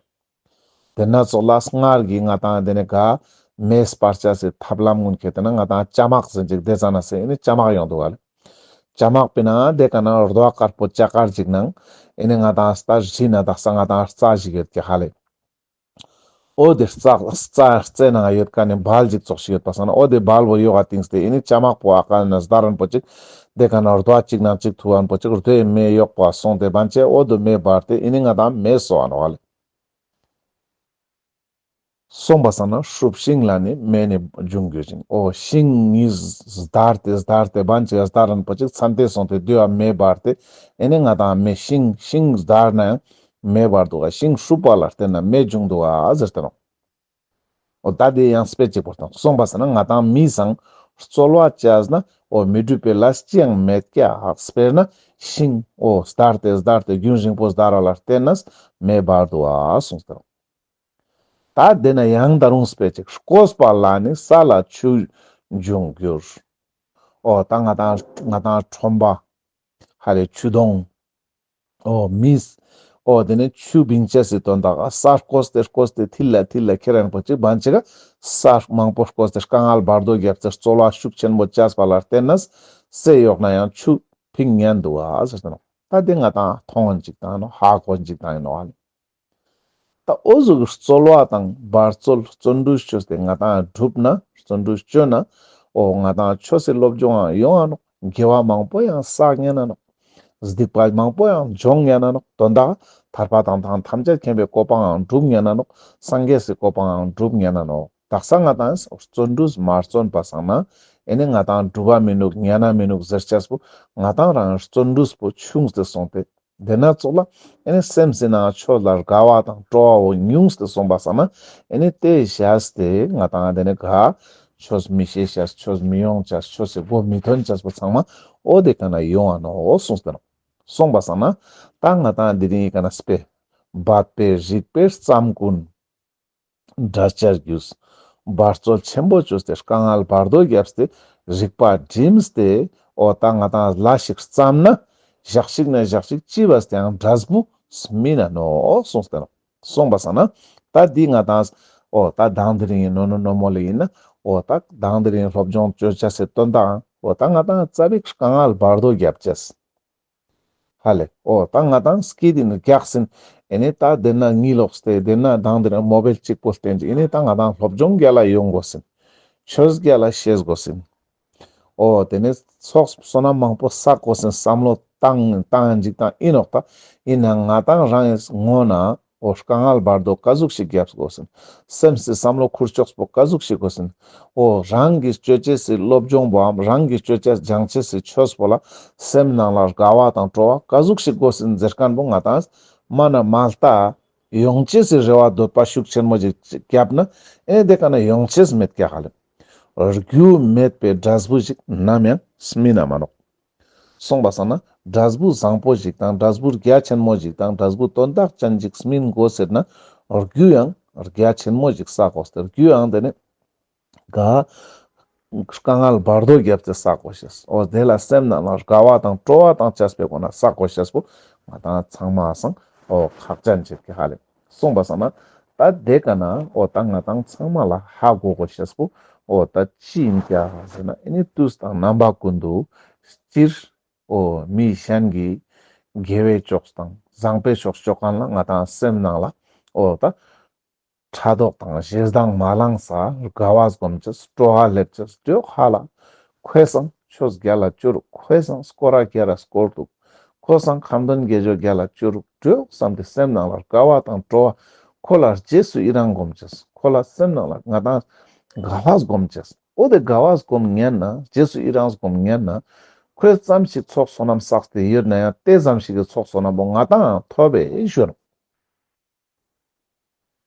དེ་ན་ཙོགས་ལ་སྔར་གྱི་ང་ཏང་དེ་ནེ་ག་མེ་སྤར་ཆ་སི་ཐབས་ལམ་ཀུན་ཁྱེར་ཏེ་ན་ང་ཏང་ཅ་མག་ཟེར་ཅིག་དེ་ཙ་ན་སེ་ཨེ་ནི་ཅ་མག་ཡོང་འདུག་ག་ལེ། ཅ་མག་པི་ན་དེ་ཀ་ན་རྡོ་དཀར་པོ་ལྕགས་དཀར་ཅིག་ནང་ཨེ་ནི་ང་ཏང་རྩ་བཞི་ན་དག་ས་ང་ཏང་རྩ་ཞིག་ཡོད་ཀྱག་ཧ་ལེ། འོ་དེ་རྩ་རྩ་རྩའི་ནང་ཡོད་ཀ་ནི་བལ་ཅིག་ཙོགས་ཤིག་ཡོད་པ་སང་ན་འོ་དེ་བལ་བོ་ཡོག་ག་བཏིངས་ཏེ་ཨེ་ནི་ཅ་མག་པོ་ཨ་ཀ་ན་བརྡར་རན་པོ་ཅིག་དེ་ཀ་ན་རྡོ་གཅིག་ནང་གཅིག་ཐུག་རན་པོ་ཅིག་རྡོའི་མེ་ཡོག་པོ་སོང་སྟེ་བན་ཅེ་འོ་དེ་མེ་འབར་ཏེ་ཨེ་ནི་ང་ཏང་མེ་གསོ་འ་ནོག་ལེ། སོང་པ་སང་ན་ཧྲུབ་ཤིང་ལ་ནི་མེ་ནི་འབྱུང་འགྱུར་ཞིང་། འོ་ཤིང་ཉིས་བརྡར་ཏེ་བརྡར་ཏེ་བན་ཅིག་ག་བརྡར་རན་པོ་ཅིག་ཚན་ཏེ་སོང་སྟེ་དེ་བ་མེ་འབར་ཏེ་ཨེ་ནི་ང་ཏང་མེ་ཤིང་ཤིང་བརྡར་ན་ཡང་མེ་འབར་འདུག་ག། ཤིང་ཧྲུབ་པ་ལ་བརྟེན་ན་མེ་འབྱུང་འདུག་ག་ཟེར་ཏེ་ནོག། འོ་ད་དེ་ཡང་དཔེ་གཅིག་པོ་དང་སོང་པ་སང་ན་ང་ཏང་མི་སང་རྩོལ་བ་བཅས་ན་འོ་མི་འགྲུབ་པའི་ལས་ཅི་ཡང་མེད་ཀྱག། དཔེར་ན་ཤིང་འོ་བརྡར་ཏེ་བརྡར་ཏེ་རྒྱུན་རིང་པོ་བརྡར་བ་ལ་བརྟེན་ནས་མེ་འབར་འདུག་ག་གསུངས་ཏེ་ནོག། ད་དེ་ན་ཡང་ད་རུང་དཔེ་ཅིག། བསྐོས་པ་ལ་ནི་ས་ལ་ཆུ་འབྱུང་འགྱུར། འོ་ད་ང་ཏང་ང་ཏང་ཁྲོན་པ་ཧ་ལེ་ཆུ་དོང་འོ་མིས་འོ་དེ་ནེ་ཆུ་བིང་ཅེས་སི་དོན་དག་ག་ས་བསྐོས་ཏེ་བསྐོས་ཏེ་ཐིལ་ལ་ཐིལ་ལ་ཁྱེར་རན་པོ་ཅིག་བན་ཅིག་ག་ས་མང་པོ་བསྐོས་ཏེ་དཀའ་ངལ་བར་དོ་བརྒྱབ་སྟེ་རྩོལ་བ་ཤུགས་ཆེན་པོ་བཅས་པ་ལ་བརྟེན་ནས་སེ་ཡོག་ན་ཡང་ཆུ་ཕིང་ཉན་འདུག་ག་ཟེར་ཏེ་ནོག། ད་དེ་ང་ཏང་མཐོང་ཅིག་དང་ནོག་ཧ་གོ་ཅིག་དང་ཡིན་ནོག་ཨ་ལེ། ད་འོ་ཟུག་རྩོལ་བ་དང་འབད་རྩོལ་བརྩོན་འགྲུས་བཅོས་ཏེ་ང་ཏང་བསྒྲུབ་ན་བརྩོན་འགྲུས་བཅོས་ན་འོ་ང་ཏང་ཆོས་སི་སློབ་སྦྱོང་ཡང་ཡོང་ང་ནོག། དགེ་བ་མང་པོ་ཡང་བསགས་ཉན་ན་ནོག། སྡིག་པ་མང་པོ་ཡང་སྦྱོང་ཉན་ན་ནོག། དོན་དག་ཐར་པ་དང་ཐམས་ཅད་མཁྱེན་པའི་གོ་འཕང་ཡང་སྒྲུབ་ཉན་ན་ནོག། སངས་རྒྱས་སི་གོ་འཕང་ཡང་སྒྲུབ་ཉན་ན་ནོག། དག་ས་ང་ཏང་བརྩོན་འགྲུས་མ་བརྩོན་པ་སང་ན་ཨེ་ནི་ང་ཏང་སྒྲུབ་པ་མི་ནུག་ཉན་ན་མི་ནུག་ཟེར་ཅེས་པོ་ང་ཏང་རང་བརྩོན་འགྲུས་པོ་ཆུང་སྟེ་སོང་སྟེ། དེ་ན་ཙོགས་ལ་ཨེ་ནི་སེམས་སི་ནང་ཆོས་ལ་དགའ་བ་དང་སྤྲོ་བ་བོ་ཉུང་སྟེ་སོང་པ་སང་ན་ཨེ་ནི་དེ་བཞག་སྟེ་ང་ཏང་དེ་ནི་ག་ཆོས་མི་ཤེས་ཤེས་ཆོས་མི་ཡོང་ཆ་ཆོས་སི་མགོ་མི་ཐོན་ཆ་པོ་ཚང་མ་འོ་དེ་ཀ་ན་ཡོང་ང་ནོག་གསུངས་ཏེ་ནོག། སོང་པ་སང་ན་ད་ང་ཏང་དེ་རིང་ཡི་ཀ་ན་དཔེ་འབད་པས་རིགས་པས་བརྩམས་ཀུན། འབྲས་བཅས་རྒྱུ། འབད་རྩོལ་ཆེན་པོ་བཅོས་ཏེ་དཀའ་ངལ་བར་དོ་བརྒྱབ་སྟེ་རིགས་པ་བསྒྲིམས་ཏེ་འོ་ད་ང་ཏང་ལས་ཤིག་བརྩམས་ན་ཞག་ཅིག་ན་ཞག་ཅིག་ཅི་བས་ཏེ་ཡང་འབྲས་བུ་སྨིན་ན་ནོག་གསུངས་ཏེ་ནོག། སོང་པ་སང་ན་ད་འདི་ང་ཏང་འོ་ད་དང་དེ་རིང་ནོ་ནོ་ནོ་མོ་ལེ་ཡིན་ན་འོ་ད་དང་དེ་རིང་སློབ་སྦྱོང་བཅོ་ཆ་སི་དོན་དག་འོ་ད་ང་ཏང་རྩ་བའི་དཀའ་ངལ་བར་དོ་བརྒྱབ་ཅེས། ཧ་ལེ། འོ་ད་ང་ཏང་སྐྱིད་དེ་ནི་རྒྱགས་ཟིན། ཨེ་ནི་ད་དེ་ན་ངི་ལོག་སྟེ་དེ་ན་དང་དེ་ན་མོ་བེལ་གཅིག་པོ་བསྟན་ཅིག་ཨེ་ནི་ད་ང་ཏང་སློབ་སྦྱོང་རྒྱལ་ལ་ཡོང་དགོས་ཟིན། ཆོས་རྒྱལ་ལ་ཤེས་དགོས་ཟིན། འོ་དེ་ནི་ཚོགས་བསོད་ནམས་མང་པོ་བསགས་དགོས་ཟིན་བསམ་བློ་བཏང་བཏང་ཅིག་དང་ཡིན་ནོག་ད། ཡིན་ན་ང་ཏང་རང་ངི་ངོ་ན་འོ་དཀའ་ངལ་བར་དོ་ཀ་ཟུག་ཞིག་རྒྱབ་དགོས་ཟིན། སེམས་སི་བསམ་བློ་ཁུར་ཕྱོགས་པོ་ཀ་ཟུག་ཞིག་དགོས་ཟིན། འོ་རང་གི་སྤྱོད་ཅེས་སི་སློབ་སྦྱོང་བོའམ་རང་གི་སྤྱོད་ཅེས་སྦྱང་ཅེས་སི་ཆོས་པོ་ལ་སེམས་ནང་ལ་དགའ་བ་དང་སྤྲོ་བ་ཀ་ཟུག་ཞིག་དགོས་ཟིན་ཟེར་ཁན་པོ་ང་ཏང་མ་ན་མ་ལྟ་ཡོང་ཅེས་སི་རེ་བ་འདོད་པ་ཤུགས་ཆེན་མོ་ཞིག་བརྒྱབ་ན་ཨེ་དེ་ཀ་ན་ཡོང་ཅེས་མེད་ཀྱག་ཧ་ལེ། རྒྱུ་མེད་པའི་འབྲས་བུ་ཞིག་ནམ་ཡང་སྨིན་ན་མ་ནོག། སོང་པ་སང་ན་འབྲས་བུ་བཟང་པོ་ཞིག་དང་འབྲས་བུ་རྒྱ་ཆེན་མོ་ཞིག་དང་འབྲས་བུ་དོན་དག་ཅན་ཞིག་སྨིན་དགོས་ཟེར་ན་རྒྱུ་ཡང་རྒྱ་ཆེན་མོ་ཞིག་བསགས་དགོས་ཟེར། རྒྱུ་ཡང་དེ་ནི་ག་དཀའ་ངལ་བར་དོ་བརྒྱབ་སྟེ་བསགས་དགོས་ཤེས། འོ་དེ་ལ་སེམས་ནང་ལ་དགའ་བ་དང་སྤྲོ་བ་དང་བཅས་པའི་སྒོ་ནས་བསགས་དགོས་ཤེས་པོ་ང་ཏང་ཚང་མ་སང་འོ་ཁག་ཅན་ཅིག་གི་ཧ་ལེ། སོང་པ་སང་ན་ད་དེ་ཀ་ན་འོ་ད་ང་ཏང་ཚང་མ་ལ་ཧ་གོ་དགོས་ཤེས་པོ་འོ་ད་ཅི་ཡིན་ཀྱག་ཟེར་ན་ཨེ་ནི་དུས་དང་རྣམ་པ་ཀུན་ཏུ་སྤྱིར་འོ་མི་གཞན་གྱི་དགེ་བའི་ཕྱོགས་དང་བཟང་པོའི་ཕྱོགས་ཕྱོགས་ཁན་ལ་ང་ཏང་སེམས་ནང་ལ་འོ་ད་ཕྲག་དོག་དང་ཞེ་སྡང་མ་ལངས་ས་དགའ་བ་སྒོམ་ཅེས་སྤྲོ་བ་སླེབ་ཅེས་དྲོད་ཧ་ལ་ཁོས་སང་ཆོས་རྒྱལ་ལ་བཅོ་རུག། ཁོས་སང་སྐོར་ར་རྒྱལ་ལ་སྐོར་རུག། ཁོས་སང་ཁ་འདོན་དགེ་སྦྱོར་རྒྱལ་ལ་བཅོ་རུག་དྲོད་བསམ་སྟེ་སེམས་ནང་ལ་དགའ་བ་དང་སྤྲོ་བ། ཁོ་ལ་རྗེས་སུ་ཡི་རང་སྒོམ་ཅེས། ཁོ་ལ་སེམས་ནང་ལ་ང་ཏང་དགའ་བ་སྒོམ་ཅེས། འོ་དེ་དགའ་བ་སྒོམ་ཉན་ན་རྗེས་སུ་ཡི་རང་སྒོམ་ཉན་ན་ ཁོས་ཙམ་ཞིག་ཚོགས་བསོད་ནམས་བསགས་ཏེ་ཡོད་ན་ཡང་དེ་ཙམ་ཞིག་གི་ཚོགས་བསོད་ནམས་པོ་ང་ཏང་ཐོབ་པའི་ཞོར།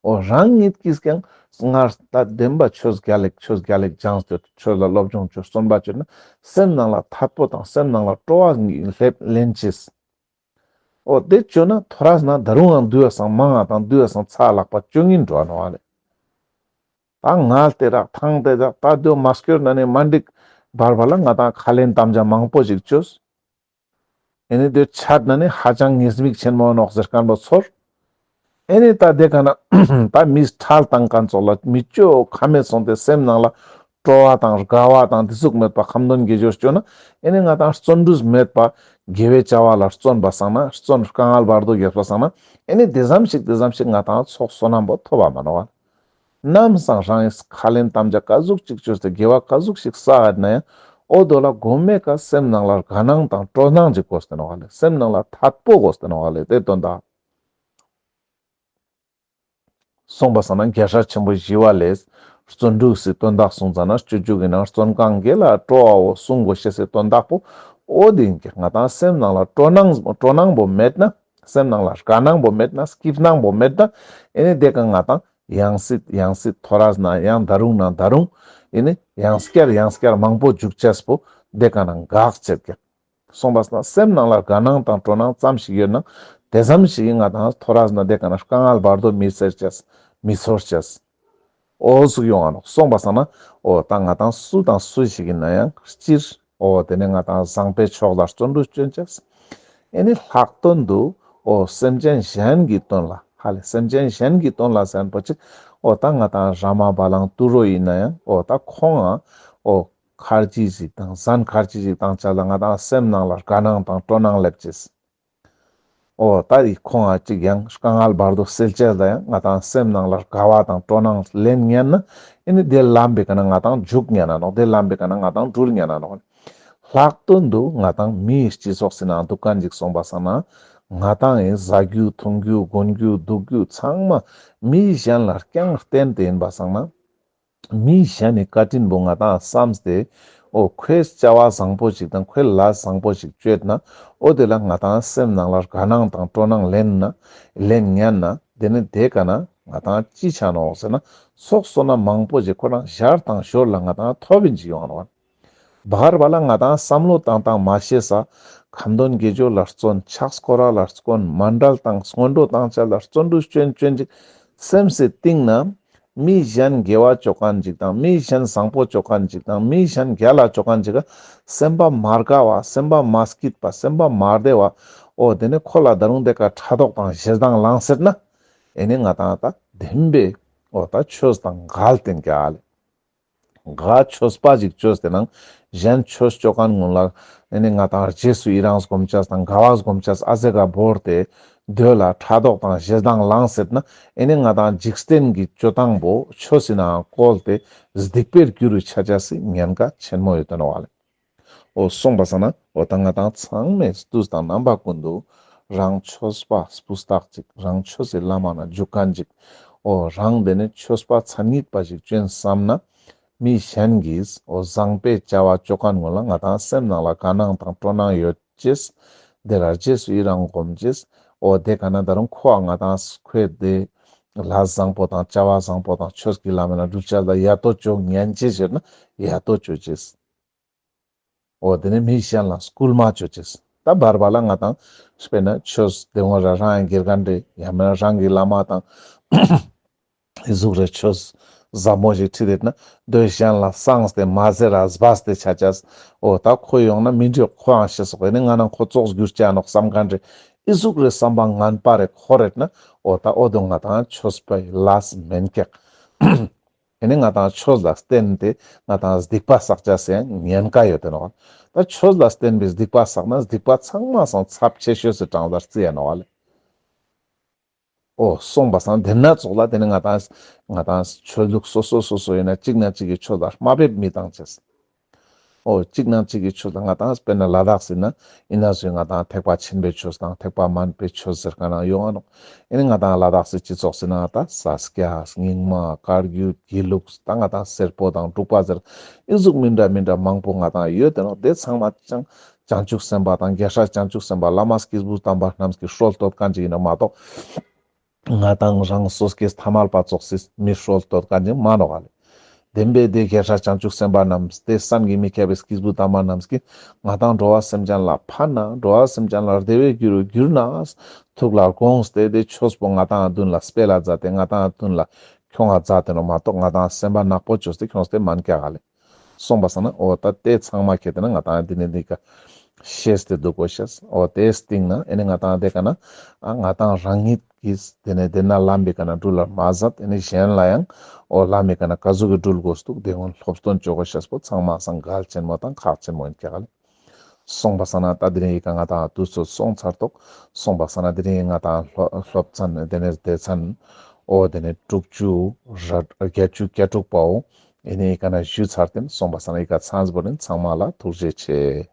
འོ་རང་ཉིད་ཀྱིས་ཀྱང་སྔར་ད་བདེན་པ་ཆོས་རྒྱལ་ལེགས་ཆོས་རྒྱལ་ལེགས་སྦྱངས་ཏེ་ཆོས་ལ་སློབ་སྦྱོང་བཅོས་བརྩོན་པ་བཅོས་ན་སེམས་ནང་ལ་ཐད་པོ་དང་སེམས་ནང་ལ་སྤྲོ་བ་སླེབས་ལེན་ཅེས། འོ་དེ་བཅོས་ན་ཐོ་རས་ན་ད་རུང་ཡང་དུ་བ་སང་མང་ང་དང་དུ་བ་སང་ཚ་ལག་པ་བཅོ་ཉིན་འགྲོ་ནོག་ལེ། ད་ང་ལྟེ་རག་ཐང་ལྟེ་རག་ད་དུ་མ་སྐྱོར་ན་ནི་མ་འགྲིག་བར་བར་ལ་ང་ཏང་ཁ་ལེན་དམ་བཅའ་མང་པོ་ཞིག་བཅོས། ཨེ་ནི་དེ་ཆད་ན་ནི་ཧ་ཅང་ཉེས་དམིགས་ཆེན་མོ་ནོག་ཟེར་མཁན་པོ་ཚོར། ཨེ་ནི་ད་དེ་ག་ན་ད་མིས་ཁྲལ་བཏང་མཁན་ཚོགས་ལ་མི་སྐྱོ་ཁ་མེད་སོང་སྟེ་སེམས་ནང་ལ་སྤྲོ་བ་དང་དགའ་བ་དང་དེ་ཟུག་མེད་པ་ཁ་འདོན་དགེ་སྦྱོར་བཅོས་ན་ཨེ་ནི་ང་ཏང་བརྩོན་འགྲུས་མེད་པ་དགེ་བའི་བྱ་བ་ལ་བརྩོན་པ་སང་ན་བརྩོན་དཀའ་ངལ་བར་དོ་རྒྱབ་པ་སང་ན་ཨེ་ནི་དེ་ཙམ་ཞིག་དེ་ཙམ་ཞིག་ང་ཏང་ཚོགས་བསོད་ནམས་པོ་ཐོབ་པ་མ་ནོག་པ། ནམ་སང་རང་ངི་ཁ་ལེན་དམ་བཅའ་ག་ཟུག་ཅིག་བཅོས་ཏེ་དགེ་བ་ག་ཟུག་ཞིག་བསགས་ཡོད་ན་ཡང་འོ་དོ་ལ་གོ་མེ་ཀ་སེམས་ནང་ལ་དགའ་སྣང་དང་སྤྲོ་སྣང་ཅིག་དགོས་ཏེ་ནོག་ལེ། སེམས་ནང་ལ་ཐད་པོ་དགོས་ཏེ་ནོག་ལེ། དེ་དོན་དག་སོང་པ་སང་ན་རྒྱལ་སྲས་ཆེན་པོ་ཞི་བ་ལྷས་བརྩོན་འགྲུས་སི་དོན་དག་གསུངས་ཙ་ན་སྤྱོད་འཇུག་གི་ནང་བརྩོན་གང་དགེ་ལ་སྤྲོ་བའོ་གསུང་དགོས་ཤེས་སི་དོན་དག་པོ་འོ་དེ་ཡིན་ཀྱག། ང་ཏང་སེམས་ནང་ལ་སྤྲོ་སྣང་སྤྲོ་སྣང་པོ་མེད་ན་སེམས་ནང་ལ་དགའ་སྣང་པོ་མེད་ན་སྐྱིད་སྣང་པོ་མེད་ན་ཨེ་ནི་དེ་ཀ་ང་ཏང་ཡང་སྲིད་ཡང་སྲིད་ཐོ་རས་ན་ཡང་ད་རུང་ན་ད་རུང་ཨེ་ནི་ཡང་སྐྱར་ཡང་སྐྱར་མང་པོ་འཇུག་ཅེས་པོ་དེ་ཀ་ན་འགག་ཆེད་ཀྱག། སོང་པ་སང་ན་སེམས་ནང་ལ་དགའ་སྣང་དང་སྤྲོ་སྣང་ཙམ་ཞིག་ཡོད་ན་དེ་ཙམ་ཞིག་ང་ཏང་ཐོ་རས་ན་དེ་ཀ་ན་དཀའ་ངལ་བར་དོ་མི་ཟེར་ཅེས་མི་ཚོར་ཅེས། འོ་ཟུག་ཡོང་ང་ནོག། སོང་པ་སང་ན་འོ་ད་ང་ཏང་སུ་དང་སུ་ཞིག་ཡིན་ན་ཡང་སྤྱིར་འོ་དེ་ནས་ང་ཏང་བཟང་པོའི་ཕྱོགས་ལ་བརྩོན་འགྲུས་བསྐྱོན་ཅེས། ཨེ་ནི་ལྷག་དོན་དུ་འོ་སེམས་ཅན་གཞན་གྱི་དོན་ལ་ཧ་ལེ་སེམས་ཅན་གཞན་གྱི་དོན་ལ་ཟེར་མཁན་པོ་ཅིག་འོ་ད་ང་ཏང་ར་མ་བ་ལང་ཏུ་རོ་ཡིན་ན་ཡང་འོ་ད་ཁོང་ང་འོ་ཁར་ཇི་ཞིག་དང་ཟན་ཁར་ཇི་ཞིག་བཏང་ཅེས་ལ་ང་ཏང་སེམས་ནང་ལ་དགའ་སྣང་དང་སྤྲོ་སྣང་སླེབས་ཅེས། འོ་ད་འི་ཁོང་ང་ཅིག་ཡང་དཀའ་ངལ་བར་དོ་སེལ་ཅེས་ལ་ཡང་ང་ཏང་སེམས་ནང་ལ་དགའ་བ་དང་སྤྲོ་སྣང་ལེན་ཉན་ན་ཨེ་ནི་དེ་ལམ་པའི་ཀ་ན་ང་ཏང་འཇུག་ཉན་ན་ནོག། དེ་ལམ་པའི་ཀ་ན་ང་ཏང་འགྲུལ་ཉན་ན་ནོག། ལྷག་དོན་དུ་ང་ཏང་མིའི་སྤྱི་ཚོགས་སི་ནང་འདུག་མཁན་ཅིག་སོང་པ་སང་ན་ང་ཏང་ངི་ཟ་རྒྱུ་འཐུང་རྒྱུ་གོན་རྒྱུ་འདུག་རྒྱུ་ཚང་མ་མི་གཞན་ལ་རྐྱང་བརྟེན་ཏེ་ཡིན་པ་སང་ན། མི་གཞན་ནི་བཀའ་དྲིན་པོ་ང་ཏང་བསམས་ཏེ། འོ་ཁོའི་བྱ་བ་བཟང་པོ་ཞིག་དང་ཁོའི་ལས་བཟང་པོ་ཞིག་བཅོས་ན། འོ་དེ་ལ་ང་ཏང་སེམས་ནང་ལ་དགའ་སྣང་དང་སྤྲོ་སྣང་ལེན་ན། ལེན་ཉན་ན། དེ་ནི་དེ་ཀ་ན་ང་ཏང་ཅི་ཆ་ནོག་ཟེར་ན། ཚོགས་བསོད་ནམས་མང་པོ་ཞིག་ཁོ་རང་ཞར་དང་ཞོར་ལ་ང་ཏང་ཐོབ་ཡིན་ཅིག་ཡོང་ནོག། བར་བར་ལ་ང་ཏང་བསམ་བློ་བཏང་བཏང་མ་ཤེས་ས། ཁ་འདོན་དགེ་སྦྱོར་ལ་བརྩོན། ཕྱག་སྐོར་ར་ལ་བརྩོན། མཎྜལ་དང་སྔོན་འགྲོ་བཏང་ཅེས་ལ་བརྩོན་འགྲུས་བསྐྱོན་བསྐྱོན་ཅིག་སེམས་སི་གཏིང་ན། མི་གཞན་དགེ་བ་བཅོ་མཁན་ཅིག་དང་མི་གཞན་བཟང་པོ་བཅོ་མཁན་ཅིག་དང་མི་གཞན་རྒྱལ་ལ་བཅོ་མཁན་ཅིག་ག་སེམས་པ་མ་དགའ་བ་སེམས་པ་མ་སྐྱིད་པ་སེམས་པ་མ་བདེ་བ། འོ་དེ་ནི་ཁོ་ལ་ད་རུང་དེ་ཀ་ཕྲག་དོག་དང་ཞེ་སྡང་ལངས་ཟེར་ན། ཨེ་ནི་ང་ཏང་ད་བདེན་པའི་འོ་ད་ཆོས་དང་འགལ་ཏེ་ཡིན་ཀྱག་ལེ། ག་ཆོས་པ་ཞིག་བཅོས་ཏེ་ནང་གཞན་ཆོས་བཅོ་མཁན་ཀུན་ལ་ཨེ་ནི་ང་ཏང་རྗེས་སུ་ཡི་རང་སྒོམ་ཅེས་དང་དགའ་བ་སྒོམ་ཅེས་ཨ་ཟེ་ག་བོར་ཏེ་འདོད་ལ་ཕྲག་དོག་དང་ཞེ་སྡང་ལངས་ཟེར་ན་ཨེ་ནི་ང་ཏང་འཇིག་རྟེན་གྱི་སྤྱོད་སྟངས་པོ་ཆོས་སི་ནང་བཀོལ་ཏེ་སྡིག་པའི་རྒྱུ་རུ་ཆ་ཅེས་སི་ཉེན་ཁ་ཆེན་མོ་ཡོད་དེ་ནོག་ལེ། འོ་སོང་པ་སང་ན་འོ་ད་ང་ཏང་ཚང་མས་དུས་དང་རྣམ་པ་ཀུན་ཏུ་རང་ཆོས་པ་སྤུས་དག་ཅིག་རང་ཆོས་སི་ལམ་ན་འཇུག་མཁན་ཅིག་འོ་རང་དེ་ནི་ཆོས་པ་མཚན་ཉིད་པ་ཞིག་བཅོས་བསམ་ན། མི་གཞན་གྱིས་འོ་བཟང་པོའི་བྱ་བ་བཅོ་མཁན་ཀུན་ལ་ང་ཏང་སེམས་ནང་ལ་དགའ་སྣང་དང་སྤྲོ་སྣང་ཡོད་ཅེས། དེ་ལ་རྗེས་སུ་ཡི་རང་སྒོམ་ཅེས། འོ་དེ་ཀ་ན་ད་རུང་ཁོ་ང་ཏང་ཁོའི་དེ་ལས་བཟང་པོ་དང་བྱ་བ་བཟང་པོ་དང་ཆོས་ཀྱི་ལམ་ན་སྒྲུབ་ཅེས་ལ་ཡ་ཏོ་བཅོ་ཉན་ཅེས་ཟེར་ན་ཡ་ཏོ་བཅོ་ཅེས། འོ་དེ་ནི་མི་གཞན་ལ་སྐུལ་མ་བཅོ་ཅེས། ད་བར་བར་ལ་ང་ཏང་དཔེར་ན་ཆོས་དེ་ངོ་ར་རང་དགེ་རྒན་རེ་ཡང་མིན་ན་རང་གི་བླ་མ་དང་ཨི་ཟུག་རེ་ཆོས་ཟབ་མོ་ཞིག་ཁྲིད་དེ་ན་དོ་གཞན་ལ་གསངས་ཏེ་མ་ཟེར་ར་སྦས་ཏེ་ཆ་ཅེས། འོ་ད་ཁོ་ཡོང་ན་མི་འགྲིག་ཁོའང་ཤེས་སོག་ཨེ་ནི་ང་ནང་ཁོ་ཙོགས་འགྱུར་ཅེས་ནོག་བསམ་མཁན་རེ་ཨི་ཟུག་རེ་བསམ་པ་ངན་པ་རེ་འཁོར་རེད་ན་འོ་ད་འོ་དོ་ང་ཏང་ཆོས་པའི་ལས་མན་ཀྱག། ཨེ་ནི་ང་ཏང་ཆོས་ལ་བརྟེན་ཏེ་ང་ཏང་སྡིག་པ་བསགས་ཅེས་སི་ཉེན་ཁ་ཡོད་དེ་ནོག། ད་ཆོས་ལ་བརྟེན་པའི་སྡིག་པ་བསགས་ན་སྡིག་པ་ཚང་མ་སང་ཚབས་ཆེ་ཤོས་སི་གྲངས་ལ་རྩི་ཡ་ནོག་ལེ། འོ་སོང་པ་སང་དེ་ན་ཙོགས་ལ་དེ་ནི་ང་ཏང་ང་ཏང་ཆོས་ལུགས་སོ་སོ་སོ་སོ་ཡིན་ན་གཅིག་ན་གཅིག་གི་ཆོས་ལ་དམའ་འབེབས་མི་བཏང་ཅེས། འོ་གཅིག་ན་གཅིག་གི་ཆོས་ལ་ང་ཏང་དཔེར་ན་ལ་དྭགས་སི་ན་ཡིན་ན་ཟུག་ང་ཏང་ཐེག་པ་ཆེན་པོའི་ཆོས་དང་ཐེག་པ་དམན་པའི་ཆོས་ཟེར་མཁན་ཡོང་ང་ནོག། ཨེ་ནི་ང་ཏང་ལ་དྭགས་སི་སྤྱི་ཚོགས་སི་ན་ད་ས་སྐྱ་རྙིང་མ་བཀའ་བརྒྱུད་དགེ་ལུགས་ད་ང་ཏང་སེར་པོ་དང་འབྲུག་པ་ཟེར་ཨི་ཟུག་མི་འདྲ་མི་འདྲ་མང་པོ་ང་ཏང་ཡོད་དེ་ནོག། དེ་ཚང་མ་ཅང་ བྱང་ཆུབ་སེམས་དཔའ་དང་རྒྱལ་སྲས་བྱང་ཆུབ་སེམས་དཔའ་བླ་མ་སྐྱེས་བུ་དམ་པ་རྣམས་ཀྱི་སྲོལ་གཏོད་མཁན་ཅིག་ཡིན་ནོག་མ་གཏོགས། ང་དང་རང་སོ་སྐྱེས་ཐ་མལ་པ་ཙོགས་སི་མི་སྲོལ་གཏོད་མཁན་ཅིག་མན་ནོག་ལེ། བདེན་པའི་དེ་རྒྱལ་སྲས་བྱང་ཆུབ་སེམས་དཔའ་རྣམས་ཏེ་བསམ་གྱིས་མི་ཁྱབ་པའི་སྐྱེས་བུ་དམ་པ་རྣམས་ཀྱིས་ང་དང་འགྲོ་བ་སེམས་ཅན་ལ་ཕན་ན་འགྲོ་བ་སེམས་ཅན་ལ་བདེ་བའི་རྒྱུ་རུ་གྱུར་ན་ཐུགས་ལ་དགོངས་ཏེ་དེ་ཆོས་པོ་ང་དང་མདུན་ལ་སྤེལ་ལ་མཛད་དེ་ང་དང་མདུན་ལ་ཁྱོང་ང་མཛད་དེ་ནོག་མ་གཏོགས་ང་དང་སེམས་པ་ནག་པོ་བཅོས་ཏེ་ཁྱོངས་ཏེ་མན་ཀྱག་ལེ། སོང་པ་སང་ན་འོ་ད་དེ་ཚང་མ་ཁྱེར་ཏེ་ན་ང་དང་འདི་ནས་འདི་ཀ་ཤེས་ཏེ་འདུག་གོ་ཤེས། འོ་དེའི་སྟེང་ན་ཨེ་ནི་ང་དང་དེ་ཀ་ན་ཨ་ང་དང་རང་ཉིད་ཀྱིས་དེ་ནས་དེ་ན་ལམ་པའི་ཀ་ན་འགྲུལ་ལ་མ་ཟད་ཨེ་ནི་གཞན་ལ་ཡང་འོ་ལམ་པའི་ཀ་ན་ག་ཟུག་གི་འགྲུལ་དགོས་འདུག་དེ་ཀུན་སློབ་སྟོན་བཅོ་གོ་ཤེས་པོ་ཚང་མ་སང་གལ་ཆེན་མོ་དང་ཁག་ཆེན་མོ་ཡིན་ཀྱག་ལེ། སོང་པ་སང་ན་ད་དེ་རིང་ཡི་ཀ་ང་དང་དུས་ཚོད་སོང་ཚར་ཏོག། སོང་པ་སང་ན་དེ་རིང་ང་དང་སློབ་སློབ་ཚན་དེ་ནས་སྡེ་ཚན་འོ་དེ་ནས་དྲུག་ཅུ་ར་བརྒྱད་ཅུ་གྱ་དྲུག་པའོ། ཨེ་ནི་ཡི་ཀ་ན་ཞུས་ཚར་ཏེ་སོང་པ་སང་ན་ཡི་ཀ་ཚང་པོ་ནི་ཚང་མ་ལ་ཐུགས་རྗེ་ཆེ།